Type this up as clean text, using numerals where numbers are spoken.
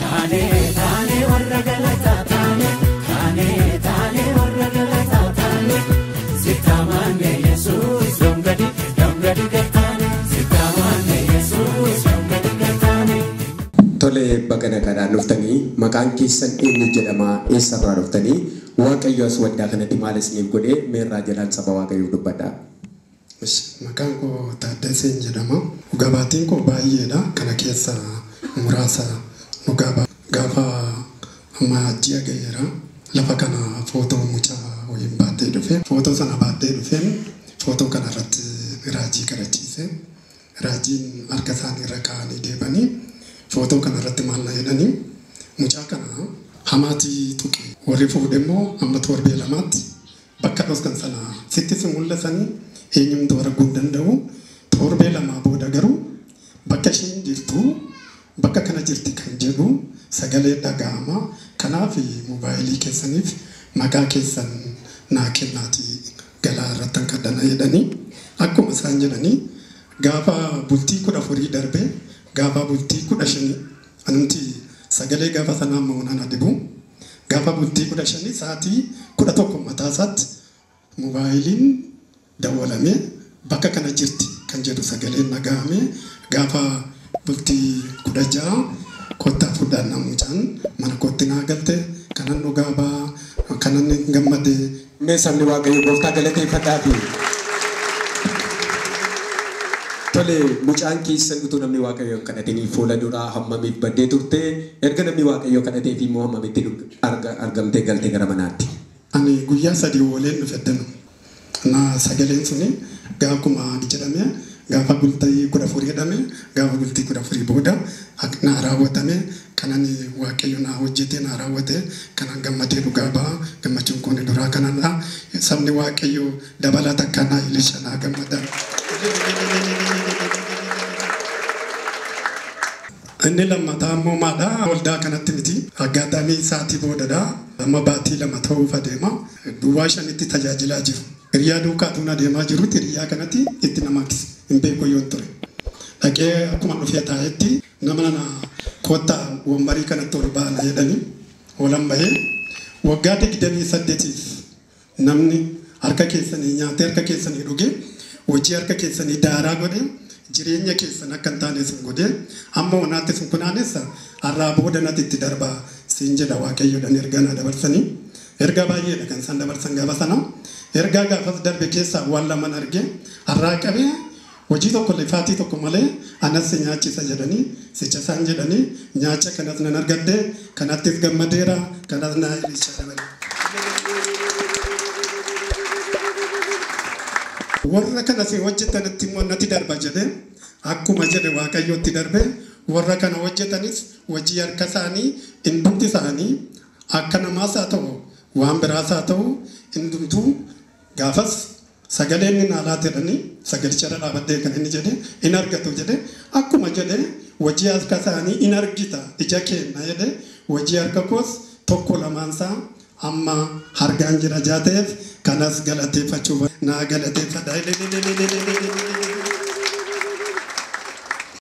Taanee taanee warra galataa taanee taanee taanee warra galataa taanee sittaamaanne Yesuus yoom gadi gataane sittaamaanne Yesuus yoom gadi gataane. Tole baga nagaan dhuftanii maqaan keessan eenyu jedhama eessarraa dhuftanii Waaqayyo as waldaa kanatti maal isiniif godhee meerraa jalaan saba Waaqayyoof dubbadhaa. Maqaan koo Taaddaseen jedhama. Gabaatiin koo baay'eedha. Kana keessa muraasa nu gaafa amma ji'a ga'eera. Lafa kana footoo mucaa waliin baattee dhufe. Footoo sana baattee dhufeen footoo kana irratti raajii kadhachiise. Raajiin harka isaanii irra kaa'anii deebanii footoo kana irratti maal na jedhanii mucaa kana hamaatii tuqe. Warri fuudhe immoo amma torbee lamaatti bakka dhoskan sana sitti si mul'atanii eenyumtu arguu hin danda'u. Torbee lamaa booda garuu bakka isheen jirtu bakka kana jirti kan jedhu sagalee dhaga'ama. Kanaaf moobaayilii keessaniif maqaa keessan naa kennaatii galaa irratti kan kadhana jedhanii akkuma isaan jedhanii gaafa bultii 14 darbee gaafa bultii 15 anumti sagalee gaafa sanaa ammoo naan adibu gaafa bultii 15 sa'aatii 11 mataa isaatti moobaayiliin dawwalamee bakka kana jirti kan jedhu sagaleen dhaga'ame gaafa bultii 16 kottaa fudhaan mucaan mana kootti naa galte kanan dhugaa ba'a kanan gammade. Mee sabni Waaqayyo gooftaa galateeffadhaa fi tole mucaan keessan utuu namni Waaqayyo hin kadhatiniif fuula duraa hammamiif baddee turte erga namni Waaqayyo kadhateef immoo hammamitti argamtee galte gara manaatti. Ani guyyaa 3 ooleen dhufeddanu. Na sagaleen suni gaafuma jedhame gaafa bultii 14 jedhame gaafa bultii 14 booda na raawwatame kanan Waaqayyo na hojjete na raawwate kanan gammadee dhugaa ba'a gammachuun kun duraa kanadha sabni Waaqayyo dabalata kana ilisha na gammada. Inni lammataa immoo maadha waldaa kanatti miti aggaataamii sa'aatii boodadha amma baatii 2 ta'uuf adeema duwwaa 5tti tajaajilaa jiru. Hiriyaa duukaatuun adeemaa jirutti hiriyaa kanatti itti nama hin beeku yoon ture. Dhaqee akkuma dhufee taa'etti nama nana kottaa wambarii kanatti ol ba'ana jedhanii olan bahee waggaa 28tiif namni harka keessanii nyaatee harka keessanii dhugee hojii harka keessanii daaraa godhee jireenya keessan akka hin taane sun godhee amma wanaatti sun kunaanessa har'aa booda natti itti darbaa siin jedha Waaqayyoodhaan ergaa na dabarsanii ergaa baay'eedha kan isaan dabarsan gaafa sana. Ergaa gaafas darbe keessaa waan lamaan arge har'aa qabee hojii tokko lifaatii tokko malee anas si nyaachisa jedhanii sicha isaan jedhanii nyaacha kanas nan argadde kanattis gammadeera kanas na ilisha dabale. Warra kana si hojjetanitti immoo natti darba jedhee akkuma jedhe Waaqayyootti darbe warra kana hojjetanis hojii harka isaanii hundumti isaanii akka namaas haa ta'u waan biraas haa ta'u hundumtuu gaafas sagaleen inni naa laate jedhanii sagalicha irra dhaabaddee kan inni jedhe in argatu jedhe akkuma jedhe hojii harka isaanii in argita ija keenna jedhe hojii harka koos tokko lamaansaa amma hargaan jira jaateef kanas galateeffachuuf naa galateeffadha.